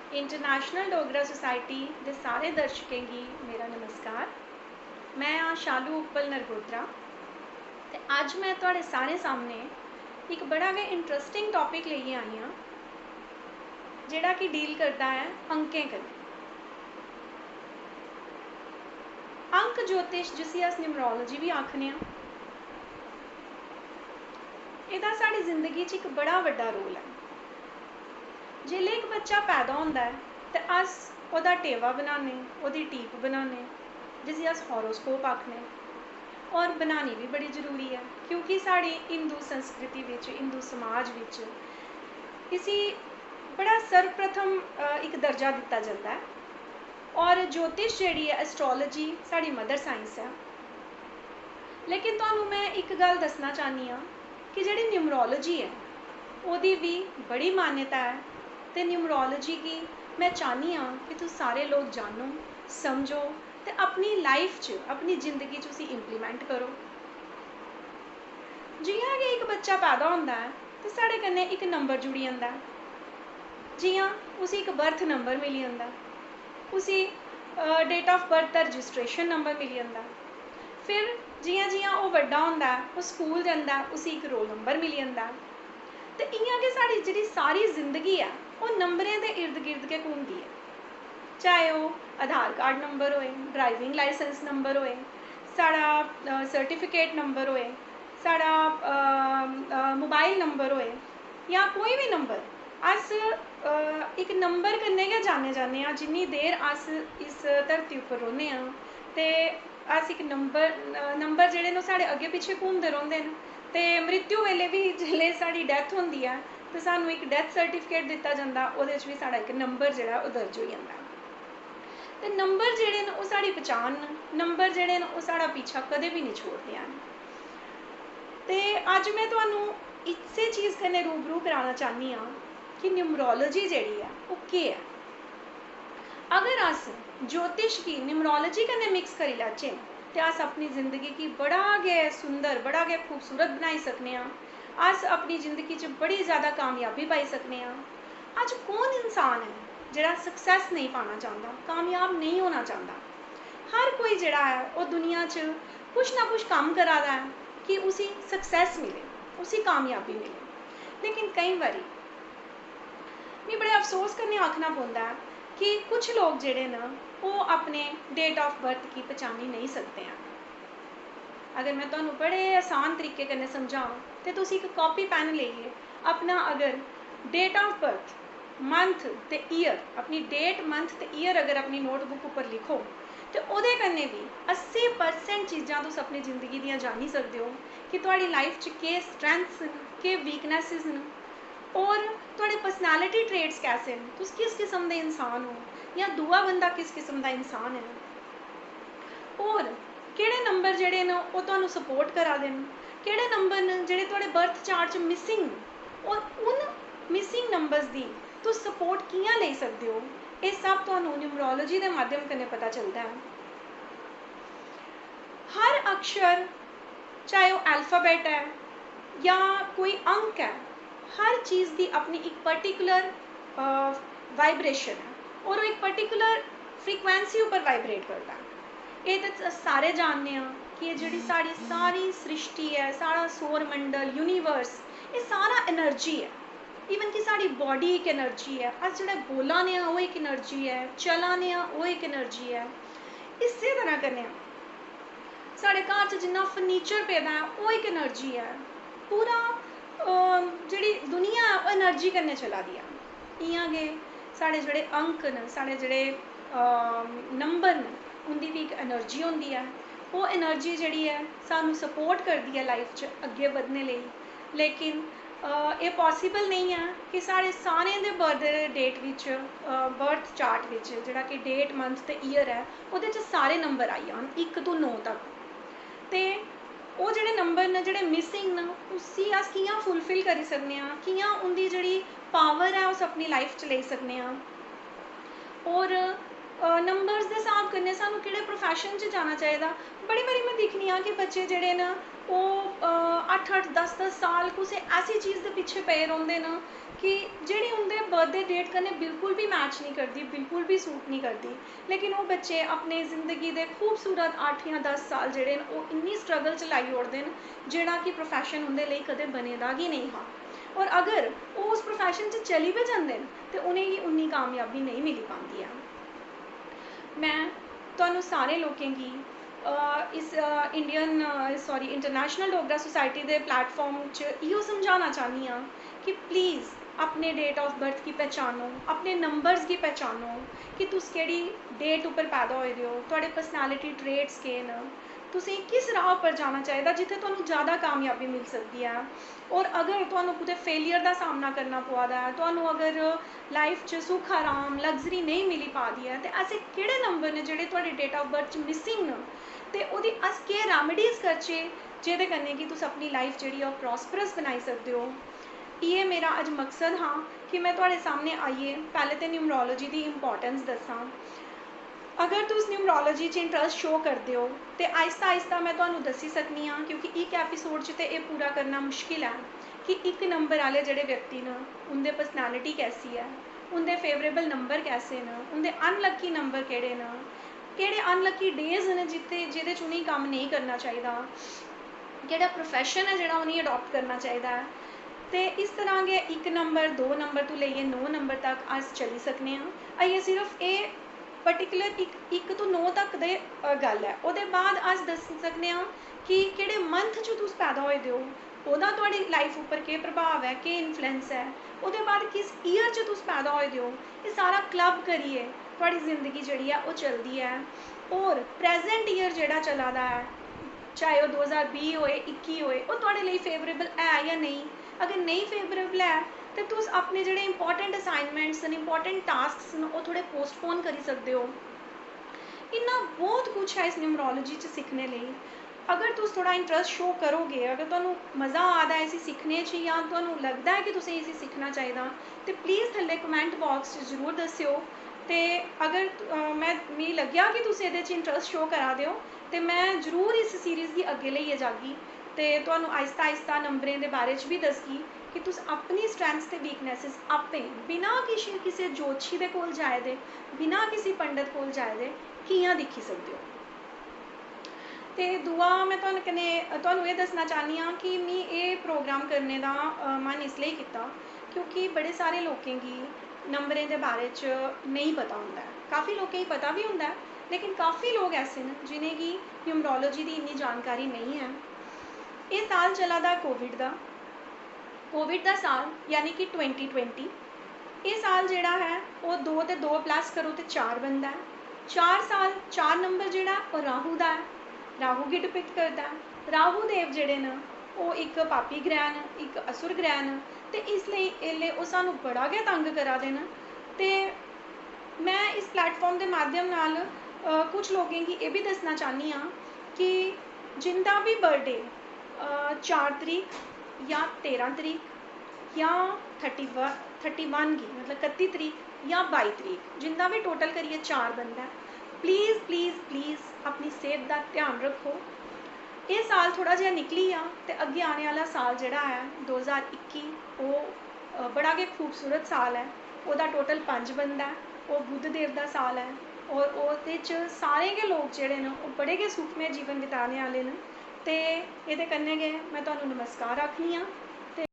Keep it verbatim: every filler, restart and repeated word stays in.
International Dogra Society दे सारे दर्शकें गी मेरा नमस्कार। में आं शालू उपल नरगोत्रा ते अज्ज में थुआढ़े सारें सामने इक बड़ा गै interesting topic लेइयै आई आं, जेह्ड़ा कि deal करदा ऐ अंकें कन्नै। अंक ज्योतिश, जिसी अस numerology बी आखने आं, एह्दा साढ़ी जिंदगी च इक बड़ा बड्डा role ऐ। जेल्लै इक बच्चा पैदा होंदा ऐ ते अस ओह्दा टेवा बनाने, ओह्दी टीप बनाने, जिसी अस horoscope आखने। और बनानी बी बड़ी जरूरी ऐ, क्योंकि साढ़ी हिंदू संस्कृति बिच, हिंदू समाज बिच इसी बड़ा सर्वप्रथम, अ, इक दर्जा दित्ता जंदा ऐ। और ज्योतिश जेह्ड़ी ऐ, astrology, साढ़ी mother science ऐ। लेकिन तुहानू में इक गल्ल दस्सना चाह्न्नी आं कि जेह्ड़ी numerology ऐ, ओह्दी बी बड़ी मान्यता ऐ। ते numerology गी में चाह्न्नी आं कि तुस सारे लोक जानो, समझो ते अपनी life च, अपनी जिंदगी च उसी implement करो। जि'यां गै इक बच्चा पैदा होंदा ऐ ते साढ़े कन्नै इक number जुड़ी जंदा ऐ। जि'यां उसी इक birth number मिली जंदा, उसी, अ, date of birth दा registration number मिली जंदा। फिर जि'यां जि'यां ओह् बड्डा होंदा ऐ, ओह् स्कूल जंदा ऐ, उसी इक roll number मिली जंदा ऐ। ते इ'यां गै साढ़ी जेह्ड़ी सारी जिंदगी ऐ, ओह् नंबरें दे इर्द गिर्द गै घूमदी ऐ। चाहे ओह् आधार कार्ड number होए, driving licence number होए, साढ़ा, अ, certificate number होए, साढ़ा, अ, अ, mobile number होए जां कोई बी number, अस, अ, इक number कन्नै गै जाने जन्ने आं। जिन्नी देर अस इस धरती उप्पर रौह्ने आं ते अस इक number, अ, number जेह्ड़े न, ओह् साढ़े अग्गें पिच्छें घूमदे रौंह्दे न। ते मृत्यु बेल्लै बी जिसलै साढ़ी death होंदी ऐ ते सानूं इक death certificate दित्ता जंदा, ओह्दे च बी साढ़ा इक number जेह्ड़ा, ओह् दर्ज होई जंदा। ते number जेह्ड़े न, ओह् साढ़ी पछान न। Number जेह्ड़े न, ओह् साढ़ा पीछा कदें बी निं छोड़दे हैन। ते अज्ज में तुहानू इस्सै चीज कन्नै रूबरू कराना चाह्न्नी आं कि numerology जेह्ड़ी ऐ, ओह् केह् ऐ। अगर अस ज्योतिश गी numerology कन्नै mix करी लैचे ते अस अपनी जिंदगी गी बड़ा गै सुंदर, बड़ा गै खूबसूरत बनाई सकने आं। अस अपनी जिंदगी च बड़ी ज्यादा कामयाबी पाई सकने आं। अज्ज कौन इंसान ऐ जेह्ड़ा success नेईं पाना चांह्दा, कामयाब नेईं होना चांह्दा? हर कोई जेह्ड़ा ऐ, ओह् दुनिया च कुछ ना कुछ कम्म करा दा ऐ कि उसी success मिले, उसी कामयाबी मिले। लेकिन केईं बारी मी बड़े अफसोस कन्नै आखना पौंदा ऐ कि कुछ लोक जेह्ड़े न, ओह् अपने date of birth गी पछानी नेईं सकदे हैन। अगर में तुहानू बड़े आसान तरीके कन्नै समझां ते तुस इक copy pen लेइयै अपना अगर date of birth, month ते year, अपनी date, month ते year अगर अपनी notebook उप्पर लिखो ते ओह्दे कन्नै बी अस्सी percent चीजां तुस अपनी जिंदगी दियां जानी सकदे ओ कि थुआढ़ी life च केह् strengths न, केह् weaknesses न, और थुआढ़े personality traits कैसे न, तुस किस किस्म दे इंसान ओ जां दूआ बंदा किस किस्म दा इंसान ऐ। और केह्ड़े number जेह्ड़े न, ओह् तुहानू support करा दे न, केह्ड़े number न जेह्ड़े थुआढ़े birth chart च missing न, और उन missing numbers दी तुस support कि'यां लेई सकदे ओ, एह् सब तुहानू numerology दे माध्यम कन्नै पता चलदा ऐ। हर अक्षर, चाहे ओह् alphabet ऐ जां कोई अंक ऐ, हर चीज दी अपनी इक particular, अ, vibration ऐ और ओह् इक particular frequency उप्पर vibrate करदा ऐ। एह् ते अस सारे जानने आं कि एह् जेह्ड़ी साढ़ी सारी सृष्टि ऐ, साढ़ा सौर मंडल, universe, एह् सारा energy ऐ। Even कि साढ़ी body इक energy ऐ, अस जेह्ड़ा बोला ने आं, ओह् इक energy ऐ, चला ने आं, ओह् इक energy ऐ। इस्सै तरह कन्नै साढ़े घर च जिन्ना furniture पेदा ऐ, ओह् इक energy ऐ। पूरा, अ, जेह्ड़ी दुनिया ऐ, ओह् energy कन्नै चला दी ऐ। इ'यां गै साढ़े जेह्ड़े अंक न, साढ़े जेह्ड़े, अ, number न, उं'दी बी इक energy होंदी ऐ। ओह् energy जेह्ड़ी ऐ, सानूं support करदी ऐ life च अग्गें बधने लेई। लेकिन, अ, एह् possible नेईं ऐ कि साढ़े सारें दे birth date बिच, अ, birth chart बिच जेह्ड़ा कि date, month ते year ऐ, ओह्दे च सारे number आई जान, इक तो नौ तक। ते ओह् जेह्ड़े number न, जेह्ड़े missing न, उसी अस कि'यां fulfill करी सकने आं, कि'यां उं'दी जेह्ड़ी power ऐ, उस अपनी life च लेई सकने आं। और, अ, numbers दे स्हाब कन्नै सानूं केह्ड़े profession च जाना चाहिदा। बड़ी बारी में दिक्खनी आं कि बच्चे जेह्ड़े न, ओह्, अ, अट्ठ अट्ठ, दस दस साल कुसै ऐसी चीज दे पिच्छे पे रौंह्दे न कि जेह्ड़ी उं'दे बर्थडे डेट कन्नै बिल्कुल बी मैच निं करदी, बिल्कुल बी सूट निं करदी, लेकिन ओह् बच्चे अपने जिंदगी दे खूबसूरत अट्ठ जां दस साल जेह्ड़े न, ओह् इन्नी स्ट्रगल च लाई ओड़दे न, जेह्ड़ा कि प्रोफैशन उं'दे लेई कदें बने दा गै नेईं हा। और अगर ओह् उस प्रोफैशन च चली बी जंदे न, ते उ'नेंगी उन्नी कामयाबी नेईं मिली पांदी ऐ। में तुहानू सारे लोकें गी, अ, इस, अ, इंडियन, अ, सॉरी, इंटरनेशनल डोगरा सोसाइटी दे प्लेटफार्म च इयो समझाना चाह्न्नी आं कि प्लीज अपने डेट ऑफ बर्थ गी पहचानो, अपने नंबर्स गी पहचानो कि तुस केह्ड़ी डेट उप्पर पैदा होए दे ओ, थुआढ़े पर्सनैलिटी ट्रेट्स केह् न, तुसें किस राह उप्पर जाना चाहिदा जित्थै तुहानू ज़्यादा कामयाबी मिल सकदी ऐ। और अगर तुहानू कुतै फेलियर दा सामना करना पवा दा ऐ, तुहानू अगर लाइफ च सुख आराम, लग्जरी नेईं मिली पा दी ऐ, ते ऐसे केह्ड़े नंबर न जेह्ड़े थुआढ़े डेट ऑफ बर्थ च मिसिंग न, ते ओह्दी अस केह् रेमेडीज करचै जेह्दे कन्नै कि तुस अपनी लाइफ जेह्ड़ी ऐ ओह् प्रॉस्परस बनाई सकदे ओ। इ'यै मेरा अज्ज मकसद हा कि में थुआढ़े सामनै आइयै पैह्लें ते न्यूमरोलॉजी दी इंपॉर्टेंस दस्सां। अगर तुस न्यूमरोलॉजी च इंटरस्ट शो करदे ओ, ते आहिस्ता आहिस्ता में तुहानू दस्सी सकनी आं, क्योंकि इक एपिसोड च ते एह् पूरा करना मुश्किल ऐ कि इक नंबर आह्ले जेह्ड़े व्यक्ति न, उं'दे पर्सनैलिटी कैसी ऐ, उं'दे फेवरेबल नंबर कैसे न, उं'दे अनलक्की नंबर केह्ड़े न, केह्ड़े अनलक्की डेज न जित्थै, जेह्दे च उ'नेंगी कम्म नेईं करना चाहिदा, केह्ड़ा प्रोफैशन ऐ जेह्ड़ा उ'नेंगी अडाप्ट करना चाहिदा ऐ। ते इस तरह गै इक नंबर, दो नंबर तों लेइयै नौ नंबर तक अस चली सकने आं। अजें सिर्फ एह् पर्टिकुलर इक, इक तों नौ तक दे, अ, गल्ल ऐ। ओह्दे बाद अस दस्सी सकने आं कि केह्ड़े मंथ च तुस पैदा होए दे ओ, ओह्दा थुआढ़ी लाइफ उप्पर केह् प्रभाव ऐ, केह् इन्फ्लुएंस ऐ, ओह्दे बाद किस ईयर च तुस पैदा होए दे ओ, एह् सारा क्लब करियै थुआढ़ी जिंदगी जेह्ड़ी ऐ ओह् चलदी ऐ। होर प्रैजेंट ईयर जेह्ड़ा चला दा ऐ, चाहे ओह् दो ज्हार बीह् होए, इक्की होए, ओह् थुआढ़े लेई फेवरेबल ऐ जां नेईं। अगर नेईं फेवरेबल ऐ, ते तुस अपने जेह्ड़े इंपॉर्टेंट असाइनमेंट्स न, इंपॉर्टेंट टास्क्स न, ओह् थोह्ड़े पोस्टपोन करी सकदे ओ। इन्ना बहुत कुछ ऐ इस न्यूमरोलॉजी च सिक्खने लेई। अगर तुस थोह्ड़ा इंटरस्ट शो करोगे, अगर तुहानू मज़ा आ दा ऐ इसी सिक्खने च जां तुहानू लगदा ऐ कि तुसें इसी सिक्खना चाहिदा, ते प्लीज थल्ले कमेंट बाक्स च जरूर दस्सेओ। ते अगर, अ, में, मिगी लग्गेआ कि तुस एह्दे च इंटरस्ट शो करा दे ओ, ते में जरूर इस सीरीज गी अग्गें लेइयै जागी ते तुहानू आहिस्ता आहिस्ता नंबरें दे बारे च बी दसगी कि तुस अपनी स्ट्रेंथ्स ते वीकनेसेस आपें, बिना किश, किसे जोतशी दे कोल जाए दे, बिना किसी पंडत कोल जाए दे, कि'यां दिक्खी सकदे ओ। ते दूआ में तुहानू कन्नै, तुहानू एह् दस्सना चाह्न्नी आं कि मी एह् प्रोग्राम करने दा, अ, मन इसलेई कीता क्योंकि बड़े सारे लोकें गी नंबरें दे बारे च नेईं पता होंदा ऐ। काफी लोकें गी पता बी होंदा ऐ, लेकिन काफी लोक ऐसे न जि'नेंगी न्यूमरोलॉजी दी इन्नी जानकारी नेईं ऐ। एह् साल चला दा कोविड दा, कोविड दा साल, यानी कि ट्वेंटी ट्वेंटी। एह् साल जेह्ड़ा ऐ, ओह् दो ते दो प्लस करो ते चार बनदा ऐ। चार साल, चार नंबर जेह्ड़ा ऐ, ओह् राहु दा ऐ, राहु गी डिपिक्ट करदा ऐ। राहु देव जेह्ड़े न, ओह् इक पापी ग्रह न, इक असुर ग्रह न, ते इसलेई एल्लै ओह् सानूं बड़ा गै तंग करा दे न। ते में इस प्लेटफार्म दे माध्यम नाल, अ, कुछ लोकें गी एह् बी दस्सना चाह्न्नी आं कि जिंदा बी बर्थडे, अ, चार तरीक जां तेरां तरीक जां थर्टी वन, थर्टी वन गी, मतलब कत्ती तरीक जां बाई तरीक, जिंदा बी टोटल करियै चार बनदा ऐ, प्लीज, प्लीज, प्लीज अपनी सेह्त दा ध्यान रक्खो। एह् साल थोह्ड़ा जेहा निकली गेआ ते अग्गें आने आह्ला साल जेह्ड़ा ऐ, दो ज्हार इक्की, ओह्, अ, बड़ा गै खूबसूरत साल ऐ। ओह्दा टोटल पंज बनदा ऐ। ओह् बुद्ध देव दा साल ऐ और ओह्दे च सारे गै लोक जेह्ड़े न, ओह् बड़े गै सुखमय जीवन बिताने आह्ले न। ते एह्दे कन्नै गै में तुहानू नमस्कार आखनी आं।